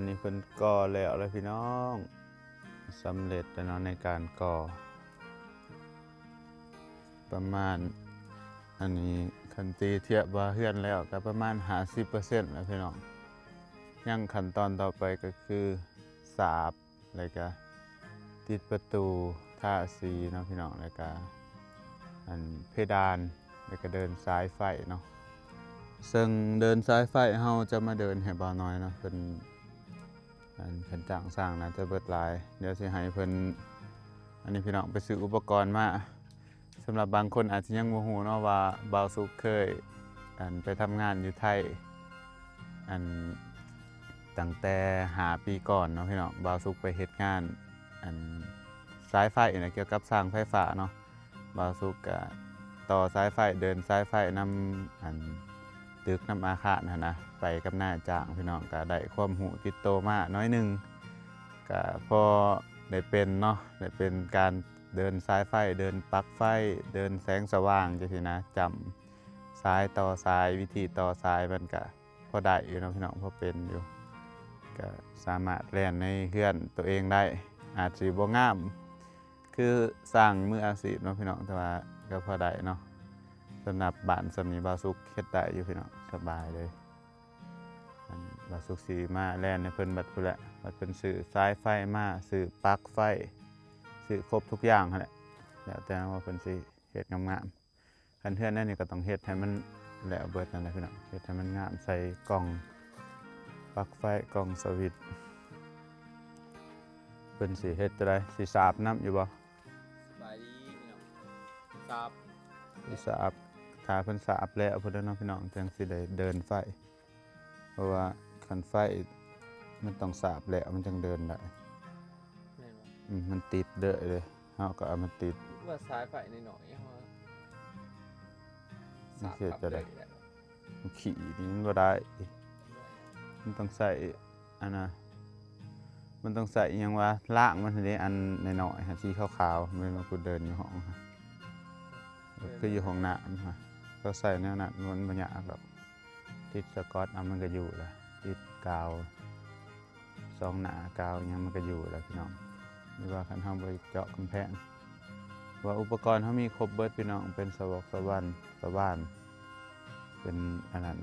ນີ້ເພິ່ນກໍ່ແລ້ວແລ້ວພີ່ນ້ອງ ສຳເລັດແລ້ວເນາະໃນການກໍ່ ປະມານ ອັນນີ້ຄັນຕີທຽບວ່າເຮືອນແລ້ວກໍປະມານຫ້າສິບເປີເຊັນແລ້ວພີ່ນ້ອງ. ຍັງຂັ້ນຕອນຕໍ່ໄປກໍຄືສາບ ແລ້ວກະຕິດປະຕູ ທາສີເນາະພີ່ນ້ອງ ແລ້ວກະ ອັນ ເພດານ ແລ້ວກະເດີນສາຍໄຟເນາະ. ເຊິ່ງເດີນສາຍໄຟເຮົາຈະມາເດີນໃຫ້ບ່າວນ້ອຍເນາະ ເພິ່ນ ອັນ ຄັນຈ້າງຊ່າງໜ້າຈະເບິດຫຼາຍ ດຽວຊິໃຫ້ເພິ່ນ ອັນນີ້ພີ່ນ້ອງ ໄປຊື້ອຸປະກອນມາ. ສຳລັບບາງຄົນອາດຈະຍັງບໍ່ຮູ້ເນາະວ່າ ບ່າວສຸກເຄີຍ ອັນ ໄປທຳງານຢູ່ໄທ ອັນ ຕັ້ງແຕ່ຫ້າປີກ່ອນເນາະພີ່ນ້ອງ. ບ່າວສຸກໄປເຮັດງານ ອັນ ສາຍໄຟນະ ກ່ຽວກັບຊ່າງໄຟຟ້າເນາະ. ບ່າວສຸກກະຕໍ່ສາຍໄຟ ເດີນສາຍໄຟນຳ ອັນ ຕຶກ ນຳອາຄານຫັ້ນນະ ໄປກັບນາຍຈ້າງພີ່ນ້ອງ. ກະໄດ້ຄວາມຮູ້ຕິດໂຕມາໜ້ອຍໜຶ່ງ ກະພໍໄດ້ເປັນເນາະ ໄດ້ເປັນການເດີນສາຍໄຟ ເດີນປັກໄຟ ເດີນແສງສະຫວ່າງຈັ່ງຊີ້ນະ ຈ້ຳສາຍຕໍ່ສາຍ ວິທີຕໍ່ສາຍ ມັນກະພໍໄດ້ຢູ່ເນາະພີ່ນ້ອງ ພໍເປັນຢູ່ ກະສາມາດແລ່ນໃນເຮືອນໂຕເອງໄດ້. ອາດຊິບໍ່ງາມ ຄືຊ່າງມືອາຊີບເນາະພີ່ນ້ອງ ແຕ່ວ່າກໍພໍໄດ້ເນາະ. ສຳລັບບ້ານສ່ຳນີ້ ບ່າວສຸກເຮັດໄດ້ຢູ່ພີ່ນ້ອງ ສະບາຍເລີຍ. ອັນ ບ່າວສຸກຊິມາແລ່ນໃຫ້ເພິ່ນບັດພຸ້ນແຫຼະ ບັດເພິ່ນຊື້ສາຍໄຟມາ ຊື້ປັກໄຟ ຊື້ຄົບທຸກຢ່າງຫັ້ນແຫຼະ ແລ້ວແຕ່ວ່າເພິ່ນຊິເຮັດງາມໆ. ຄັນເຮືອນແນວນີ້ກໍຕ້ອງເຮັດໃຫ້ມັນແລ້ວເບິດນັ້ນແຫຼະພີ່ນ້ອງ ເຮັດໃຫ້ມັນງາມ ໃສ່ກ່ອງປັກໄຟ ກ່ອງສະວິດ. ເພິ່ນຊິເຮັດຈັ່ງໃດ ຊິສາບນຳຢູ່ບໍ່? ສະບາຍດີພີ່ນ້ອງ ສາບ ຊິສາບ ຖ້າເພິ່ນສາບແລ້ວພຸ້ນແຫຼະເນາະພີ່ນ້ອງ ຈັ່ງຊິໄດ້ເດີນໄຟ. ເພາະວ່າຄັນໄຟມັນຕ້ອງສາບແລ້ວມັນຈັ່ງເດີນໄດ້. ແມ່ນບໍ່? ອືມ ມັນຕິດເດີເດ້ ເຮົາກໍເອົາມາຕິດ ວ່າສາຍໄຟນ້ອຍໆ ເຮົາ ມັນເຮັດຈັ່ງໃດ? ມັນຂີ່ນີ້ມັນບໍ່ໄດ້ ມັນຕ້ອງໃຊ້ ອັນນ່າ ມັນຕ້ອງໃຊ້ອີ່ຫຍັງວະ ລ້າງມັນຫັ້ນເດ້ ອັນນ້ອຍໆຫັ້ນ ສີຂາວໆ ແມ່ນວ່າກູເດີນຢູ່ຫ້ອງຫັ້ນ ຄືຢູ່ຫ້ອງນ້ຳຫັ້ນ ເຂົາໃຊ້ແນວນັ້ນ ມັນບໍ່ຍາກດອກ. ຕິດສະກອດເອົາມັນກໍຢູ່ລະ ຕິດກາວສອງໜ້າ ກາວຫຍັງມັນກໍຢູ່ລະພີ່ນ້ອງ. ຫຼືວ່າຄັນເຮົາບໍ່ໄດ້ເຈາະກຳແພງ ເພາະວ່າອຸປະກອນເຮົາມີຄົບເບິດພີ່ນ້ອງ ເປັນສະວອກສະຫວ່ານ ສະຫວ່ານ ເປັນອັນນັ້ນ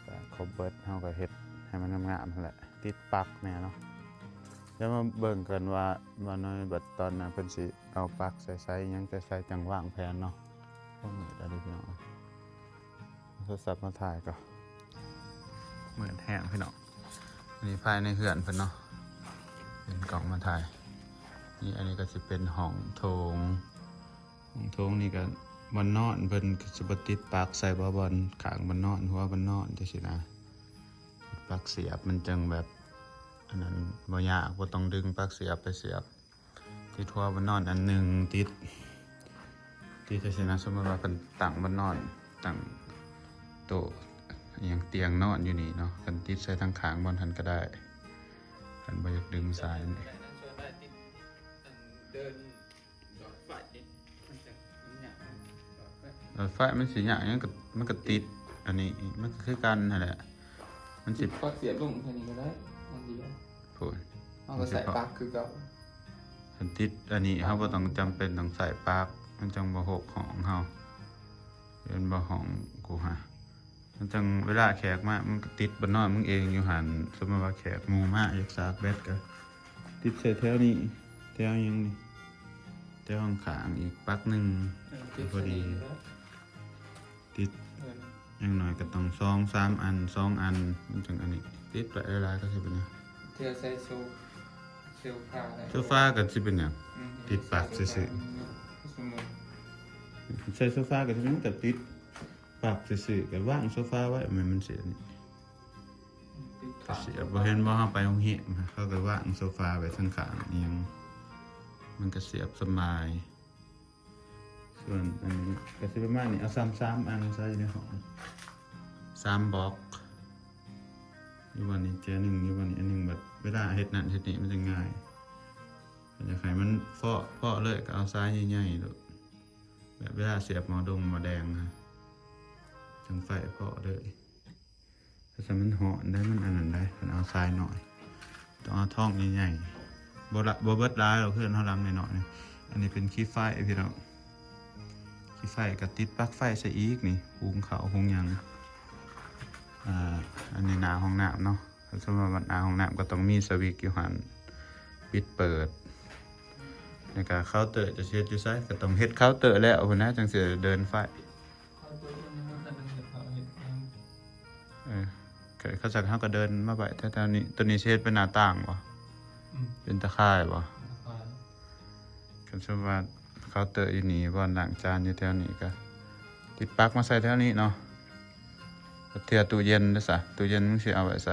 ກໍຄົບເບິດ ເຮົາກໍເຮັດໃຫ້ມັນງາມໆຫັ້ນແຫຼະ ຕິດປັກແດ່ເນາະ. ດຽວມາເບິ່ງກັນວ່າ ວ່ານ້ອຍບັດຕອນນັ້ນເພິ່ນຊິເອົາປັກໃສ່ໃສ ຫຍັງໃສ່ໃສ ຈັ່ງວາງແຜນເນາະ. ໂອ້ ມືດອີ່ຫຼີພີ່ນ້ອງ ເອົາໂທລະສັບມາຖ່າຍກ່ອນ ມືດແຮງພີ່ນ້ອງ. ອັນນີ້ພາຍໃນເຮືອນເພິ່ນເນາະ ເປັນກ້ອງມາຖ່າຍ. ນີ້ ອັນນີ້ກໍຊິເປັນຫ້ອງໂຖງ ຫ້ອງໂຖງນີ້ກໍບ່ອນນອນ ເພິ່ນກໍຊິບໍ່ຕິດປັກໃສ່ ບໍ່ ບ່ອນຂ້າງບ່ອນນອນ ຫົວບ່ອນນອນຈັ່ງຊີ້ນະ. ຕິດປັກສຽບ ມັນຈັ່ງແບບ ອັນນັ້ນ ບໍ່ຍາກ ບໍ່ຕ້ອງດຶງປັກສຽບໄປສຽບ. ຕິດຫົວບ່ອນນອນອັນໜຶ່ງ ຕິດ ຕິດຈັ່ງຊີ້ນະ. ສົມມຸດວ່າເພິ່ນຕັ້ງບ່ອນນອນ ຕັ້ງໂຕະ ອີ່ຫຍັງ ຕຽງນອນຢູ່ນີ້ເນາະ ເພິ່ນຕິດໃສ່ທາງຂ້າງບ່ອນຫັ້ນກໍໄດ້ ຄັນບໍ່ຢາກດຶງສາຍ. ເອີ ໄຟມັນຊິຍາກຫຍັງ ກໍ ມັນກໍຕິດອັນນີ້ ມັນກໍຄືກັນຫັ້ນແຫຼະ. ມັນຊິ ປັກສຽບລົງແຄ່ນີ້ກໍໄດ້ ອັນດຽວ ພຸ້ນ ເຮົາກໍໃສ່ປັກຄືເກົ່າ. ຄັນຕິດອັນນີ້ ເຮົາບໍ່ຕ້ອງຈຳເປັນຕ້ອງໃສ່ປັກ ມັນຈັ່ງບໍ່ຫົກຫ້ອງເຮົາ ເຫັນບໍ່ ຫ້ອງກູຫາ. ມັນຈັ່ງເວລາແຂກມາ ມັນກໍຕິດບ່ອນນອນມຶງເອງຢູ່ຫັ້ນ. ສົມມຸດວ່າແຂກໝູ່ມາ ຢາກສາກແບັດ ກໍຕິດໃສ່ແຖວນີ້ ແຖວຫຍັງນີ້ ແຖວຂ້າງໆອີກປັກໜຶ່ງ ເອີ ຕິດ ພໍດີ ຕິດ ເອີ ຢ່າງໜ້ອຍກໍຕ້ອງສອງສາມອັນ ສອງອັນ ມັນຈັ່ງອັນນີ້ ຕິດໄປຫຼາຍໆ ກໍຊິເປັນຫຍັງ? ເທື່ອໃສ່ໂຊ ໂຊຟາໄດ້ ໂຊຟາກໍຊິເປັນຫຍັງ? ອືມ ຕິດປັກຊື່ໆ ສົມມຸດ ໃສ່ໂຊຟາກໍຊິເປັນຫຍັງ? ກໍຕິດປັກຊື່ໆ ກໍວາງໂຊຟາໄວ້ ແມ່ນມັນຊິອັນນີ້ ຕິດປັກ ກໍຊິບໍ່ເຫັນບໍ່ ເຮົາໄປໂຮງແຮມ ເຂົາກໍວາງໂຊຟາໄວ້ຂ້າງໆອີ່ຫຍັງ ມັນກໍສຽບສະບາຍ. ສ່ວນອັນນີ້ກໍຊິປະມານນີ້ ເອົາສາມ ສາມອັນໃສ່ຢູ່ໃນຫ້ອງ ສາມບລັອກ ຢູ່ບ່ອນນີ້ເທື່ອໜຶ່ງ ຢູ່ບ່ອນນີ້ອັນໜຶ່ງ ແບບເວລາເຮັດນັ້ນເຮັດນີ້ມັນຈະງ່າຍ. ຄັນຢາກໃຫ້ມັນເພາະ ເພາະເລີຍ ກໍເອົາສາຍໃຫຍ່ໆໂລດ ແບບເວລາສຽບໝໍ້ດົງໝໍ້ແດງນະ ຈັ່ງໄຟເພາະເລີຍ. ແຕ່ມັນຮ້ອນໄດ໋ ມັນອັນນັ້ນໄດ໋ ເພິ່ນເອົາຊາຍນ້ອຍ ຕ້ອງເອົາທ້ອງໃຫຍ່ໆ ບໍ່ລະ ບໍ່ເບິດຫຼາຍດອກ ເຮືອນເຮົາຫຼັງນ້ອຍໆນີ້. ອັນນີ້ເປັນຂີ້ໄຟພີ່ນ້ອງ ຂີ້ໄຟກໍຕິດປລັກໄຟໃສ່ອີກນີ້ ຫຸງເຂົ້າຫຸງຫຍັງ. ອ່າ ອັນນີ້ໜ້າຫ້ອງນ້ຳເນາະ ຄັນສົມມຸດວ່າໜ້າຫ້ອງນ້ຳກໍຕ້ອງມີສະວິດຢູ່ຫັ້ນ ປິດເປີດ. ແລ້ວກໍເຄົາເຕີຈະເຮັດຢູ່ໃສ? ກໍຕ້ອງເຮັດເຄົາເຕີແລ້ວພຸ້ນນະ ຈັ່ງຊິເດີນໄຟ. ເຄົາເຕີຍັງບໍ່ທັນໄດ້ເຮັດ ເຮັດຫຍັງ. ເອີ ກໍ ຄັນຊັ້ນເຮົາກໍເດີນມາໄວ້ແຖວໆນີ້. ຕົວນີ້ຊິເຮັດເປັນໜ້າຕ່າງບໍ່? ອືມ ເປັນຕາຂ່າຍບໍ່? ຕາຂ່າຍ. ຄັນສົມວ່າເຄົາເຕີຢູ່ນີ້ ບ່ອນລ້າງຈານຢູ່ແຖວນີ້ ກໍຕິດປລັກມາໃສ່ແຖວນີ້ເນາະ. ແລ້ວເທື່ອຕູ້ເຢັນເດ້ຊະ? ຕູ້ເຢັນມຶງຊິເອົາໄວ້ໃສ?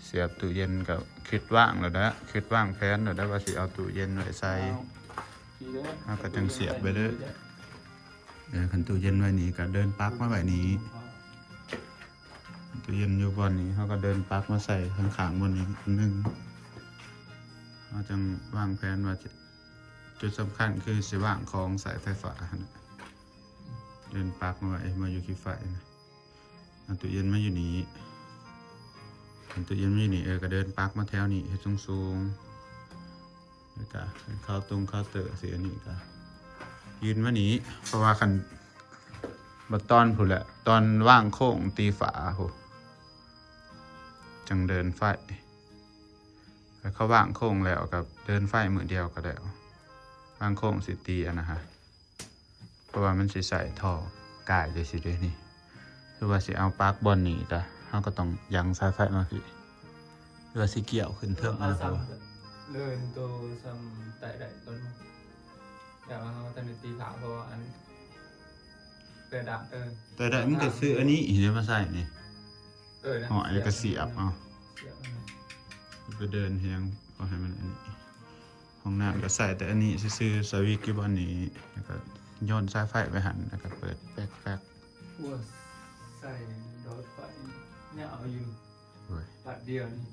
ສຽບຕູ້ເຢັນກໍຄິດວາງແລ້ວເດ້ ຄິດວາງແຜນແລ້ວເດ້ ວ່າຊິເອົາຕູ້ເຢັນໄວ້ໃສ. ເຮົາກໍຈັ່ງສຽບໄວ້ເດີ. ເອີ ຄັນຕູ້ເຢັນໄວ້ນີ້ກໍເດີນປລັກມາໄວ້ນີ້ ຕູ້ເຢັນຢູ່ບ່ອນນີ້ ເຮົາກໍເດີນປລັກມາໃສ່ຂ້າງໆບ່ອນນີ້ອັນໜຶ່ງ. ເຮົາຈັ່ງວາງແຜນວ່າ ຈຸດສຳຄັນຄືຊິວາງຂອງສາຍໄຟຟ້າຫັ້ນນະ ເດີນປລັກມາໄວ້ ມາຢູ່ຂີ້ໄຟນະ. ເອົາຕູ້ເຢັນມາຢູ່ນີ້ ເອົາຕູ້ເຢັນມາຢູ່ນີ້ ເອີ ກໍເດີນປລັກມາແຖວນີ້ ເຮັດສູງໆ ແລ້ວກໍເຄົາຕົງເຄົາເຕີຊິ ອັນນີ້ກໍຍື່ນມານີ້ ເພາະວ່າຄັນ ບັດຕອນພຸ້ນແຫຼະ ຕອນວາງໂຄ້ງຕີຝາພຸ້ນ ຈັ່ງເດີນໄຟ. ແລ້ວເຂົາວາງໂຄ້ງແລ້ວກໍເດີນໄຟມື້ດຽວກໍແລ້ວ ວາງໂຄ້ງຊິຕີອັນນະຫະ ເພາະວ່າມັນຊິໃສ່ທໍ່ກາຍຈັ່ງຊີ້ເດ້ນີ້. ຄືວ່າຊິເອົາປັກບ່ອນນີ້ກະ ເຮົາກໍຕ້ອງຍັງສາຍໄຟມາພີ້ ຫຼືວ່າຊິກ່ຽວຂຶ້ນເທິງອັນນັ້ນບໍ່? ເລີຍໂຕສ່ຳໄຕໄດ້ຕົນ ແຕ່ວ່າເຮົາບໍ່ທັນໄດ້ຕີຝາ ເພາະວ່າອັນ ແຕ່ດາ ເອີ ແຕ່ດາ ມຶງກໍຊື້ອັນນີ້ເດມາໃສ່ນີ້ ເອີ ນະ ຫອຍແລ້ວກໍສຽບເອົາ ສຽບເອົາ ໄປເດີນແຮງ ເພາະໃຫ້ມັນອັນນີ້. ຫ້ອງນ້ຳກໍໃສ່ແຕ່ອັນນີ້ຊື່ໆ ສະວິດຢູ່ບ່ອນນີ້ ແລ້ວກໍໂຍນສາຍໄຟໄປຫັ້ນ ແລ້ວກໍເປີດແປັກໆ. ໂອ້ຍ ໃສ່ຫຼອດໄຟຍາວຢູ່ ໂອ້ຍ ບາດດຽວນີ້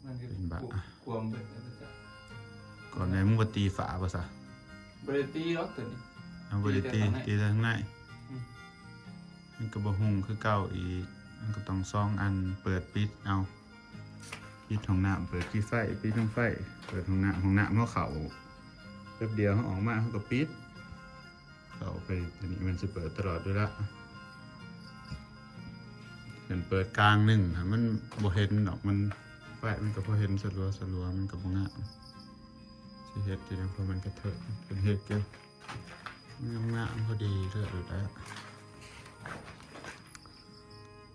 ມັນກໍ ເປັນບ້າ ຄວາມເບິດແລ້ວກໍຈະ ກ່ອນແມ່ນມຶງບໍ່ຕີຝາບໍ່ຊະ? ບໍ່ໄດ້ຕີດອກໂຕນີ້ ເອົາ ບໍ່ໄດ້ຕີ ຕີແຕ່ຂ້າງໃນ ຕີແຕ່ຂ້າງໃນ. ອືມ ມັນກໍບໍ່ຮຸ່ງຄືເກົ່າອີກ ມັນກໍຕ້ອງສອງອັນ ເປີດປິດເອົາ ປິດຫ້ອງນ້ຳ ເປີດຂີ້ໄຟ ປິດຫ້ອງໄຟ ເປີດຫ້ອງນ້ຳ ຫ້ອງນ້ຳເຮົາເຂົ້າແປັບດຽວ ເຮົາອອກມາເຮົາກໍປິດ ເຂົ້າໄປ ອັນນີ້ມັນຊິເປີດຕະຫຼອດຢູ່ແລ້ວ. ຄັນເປີດກາງໜຶ່ງຫັ້ນ ມັນບໍ່ເຫັນດອກ ມັນ ໄຟມັນກໍບໍ່ເຫັນສະຫຼົວໆ ມັນກໍບໍ່ງາມ. ຊິເຮັດຈັ່ງໃດ ເພາະມັນກະເທີ ເປັນເຮັດຢູ່ ງາມໆ ພໍດີເລີດຢູ່ແລ້ວ.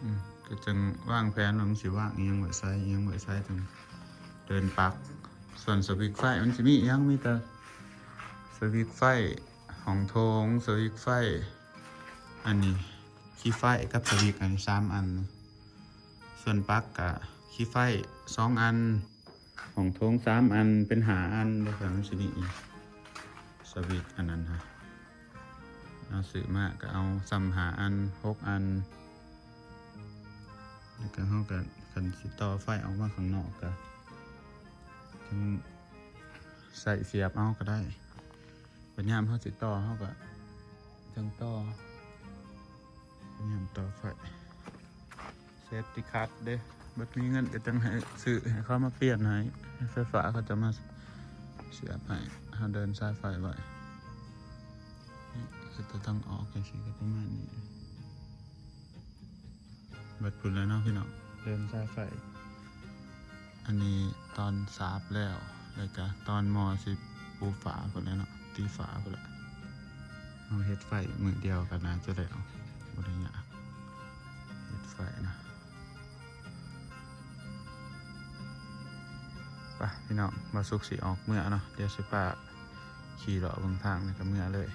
ອືມ ກໍຈັ່ງວາງແຜນວ່າມັນຊິວາງອີ່ຫຍັງໄວ້ໃສ ອີ່ຫຍັງໄວ້ໃສ ຈັ່ງເດີນປັກ. ສ່ວນສະວິດໄຟມັນຊິມີອີ່ຫຍັງ? ມີແຕ່ສະວິດໄຟ ຫ້ອງໂຖງ ສະວິດໄຟ ອັນນີ້ ຂີ້ໄຟກັບສະວິດ ອັນນີ້ສາມອັນ. ສ່ວນປັກກະຂີ້ໄຟສອງອັນ ຫ້ອງໂຖງສາມອັນ ເປັນຫ້າອັນເດ້. ມັນຊິມີອີກ ສະວິດອັນນັ້ນຫະ ເຮົາຊື້ມາກໍເອົາສ່ຳຫ້າອັນ ຫົກອັນ. ແລ້ວກໍເຮົາກໍ ຄັນຊິຕໍ່ໄຟອອກມາຂ້າງນອກກໍ ຈັ່ງໃສ່ສຽບເອົາກໍໄດ້. ບັດຍາມເຮົາຊິຕໍ່ ເຮົາກໍຈັ່ງຕໍ່ ບັດຍາມຕໍ່ໄຟ. ເຊຟຕີ້ຄັດເດ້ ບັດມີເງິນກໍຈັ່ງໃຫ້ຊື້ ໃຫ້ເຂົາມາປ່ຽນໃຫ້ ໄຟຟ້າເຂົາຈະມາສຽບໃຫ້ ເຮົາເດີນສາຍໄຟໄວ້. ນີ້ຄືຕົວທາງອອກຈັ່ງຊີ້ກໍປະມານນີ້. ເບິດພຸ້ນແລ້ວເນາະພີ່ນ້ອງ ເດີນສາຍໄຟ. ອັນນີ້ຕອນສາບແລ້ວ ແລ້ວກະຕອນໝໍ່ຊິປູຝາພຸ້ນແຫຼະເນາະ ຕີຝາພຸ້ນແຫຼະ. ເຮົາເຮັດໄຟມື້ດຽວກໍໜ້າຈະແລ້ວ ບໍ່ໄດ້ຍາກ ເຮັດໄຟນະ. ໄປພີ່ນ້ອງ ບ່າວສຸກຊິອອກເມືອເນາະ ດຽວຊິພາຂີ່ເລາະເບິ່ງທາງ ແລ້ວກໍເມືອເລີຍ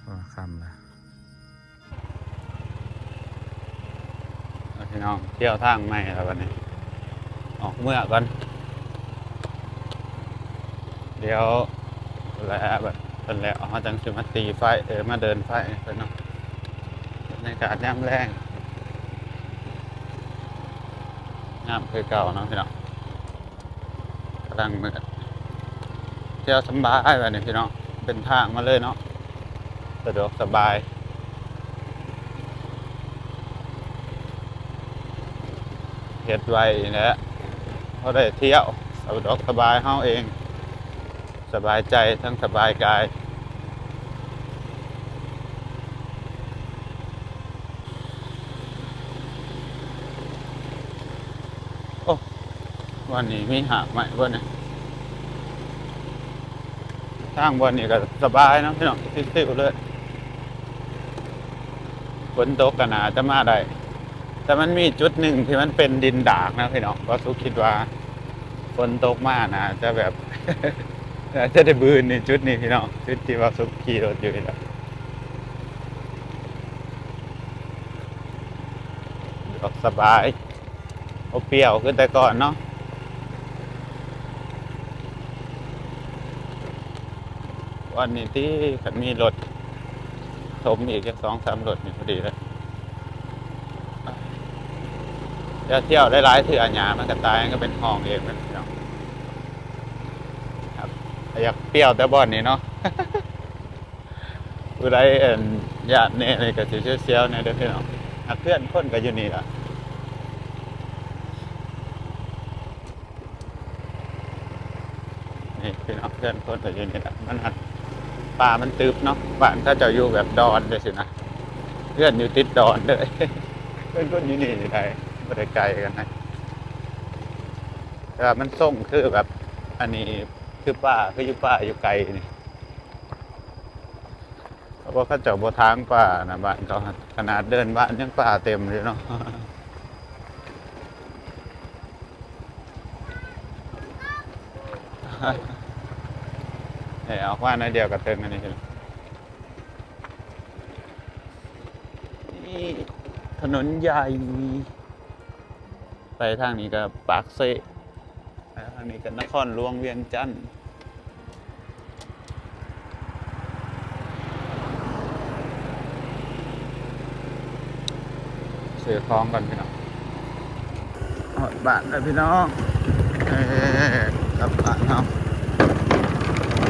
ເພາະວ່າຄ່ຳລະ. ເອົາພີ່ນ້ອງ ທ່ຽວທາງໃໝ່ແລ້ວບັດນີ້ ອອກເມືອກ່ອນ ດຽວແລ້ວ ບັດເພິ່ນແລ້ວ ເຮົາຈັ່ງຊິມາຕີໄຟ ເອີ ມາເດີນໄຟໃຫ້ເພິ່ນເນາະ. ບັນຍາກາດຍາມແລງ ງາມຄືເກົ່າເນາະພີ່ນ້ອງ. ກຳລັງມືດ ທ່ຽວສຳບາຍບັດນີ້ພີ່ນ້ອງ ເປັນທາງມາເລີຍເນາະ ສະດວກສະບາຍ. ເຮັດໄວ້ນີ້ແຫຼະ ພໍໄດ້ທ່ຽວ ສະດວກສະບາຍເຮົາເອງ ສະບາຍໃຈທັງສະບາຍກາຍ. ໂອ້ ວັນນີ້ມີຮາກໄມ້ບໍ່ນີ້? ທາງບ່ອນນີ້ກໍສະບາຍເນາະພີ່ນ້ອງ ຊິວໆເລີຍ. ຝົນຕົກກໍໜ້າຈະມາໄດ້ ແຕ່ມັນມີຈຸດໜຶ່ງທີ່ມັນເປັນດິນດາກນະພີ່ນ້ອງ. ບ່າວສຸກຄິດວ່າຝົນຕົກມາໜ້າຈະແບບ ໜ້າຈະໄດ້ບືນນີ້ ຈຸດນີ້ພີ່ນ້ອງ ຈຸດທີ່ບ່າວສຸກຂີ່ລົດຢູ່ນີ້ແຫຼະ. ສະດວກສະບາຍ ບໍ່ປ່ຽວຄືແຕ່ກ່ອນເນາະ. ວັນນີ້ຕິ ຄັນມີລົດຖົມອີກຈັກສອງສາມລົດນີ້ພໍດີເລີຍ. ຢ່າທ່ຽວຫຼາຍໆເທື່ອ ຫຍ້າມັນກະຕາຍ ມັນກະເປັນຮ່ອງເອງ ພີ່ນ້ອງ. ຢາກປ່ຽວແຕ່ບ່ອນນີ້ເນາະ. ຜູ້ໃດ ອັນ ຢ້ານແດ່ນີ້ກໍຊິສຽວໆແດ່ເດີພີ່ນ້ອງ. ຫາກເຮືອນຄົນກໍຢູ່ນີ້ລະ ນີ້ພີ່ນ້ອງ ເຮືອນຄົນກໍຢູ່ນີ້ລະ. ມັນຫາກ ປ່າມັນຕຶບເນາະ ບ້ານເຂົາເຈົ້າຢູ່ແບບດອນຈັ່ງຊີ້ນະ ເຮືອນຢູ່ຕິດດອນເລີຍ. ເຮືອນຄົນຢູ່ນີ້ໄດ້ ບໍ່ໄດ້ໄກກັນນະ ແຕ່ວ່າມັນຊົງຄືແບບ ອັນນີ້ ຄືປ່າ ຄືຢູ່ປ່າຢູ່ໄກນີ້. ເພາະວ່າເຂົາເຈົ້າບໍ່ຖາງປ່ານະ ບ້ານເຂົາ ຂະໜາດເດີ່ນບ້ານຍັງປ່າເຕັມຢູ່ເນາະ. ເອີ ອອກມາໜ້ອຍດຽວກໍເຖິງອັນນີ້ ນີ້ຖະໜົນໃຫຍ່. ໄປທາງນີ້ກໍປາກເຊ ໄປທາງນີ້ກໍນະຄອນຫຼວງວຽງຈັນ. ຊື້ຂອງກ່ອນພີ່ນ້ອງ. ຮອດບ້ານແລ້ວພີ່ນ້ອງ ເອີ ກັບບ້ານເຮົາ.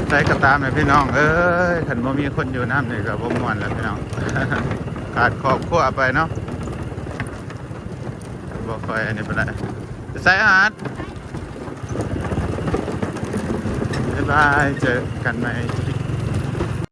ໃສກໍຕາມແຫຼະພີ່ນ້ອງເອີຍ ຄັນບໍ່ມີຄົນຢູ່ນຳນີ້ກໍບໍ່ມ່ວນແລ້ວພີ່ນ້ອງ. ຂາດຄອບຄົວໄປເນາະ ບໍ່ຄ່ອຍອັນນີ້ປານໃດ. ໄປໃສອາດ? ບາຍບາຍ ເຈີກັນໃໝ່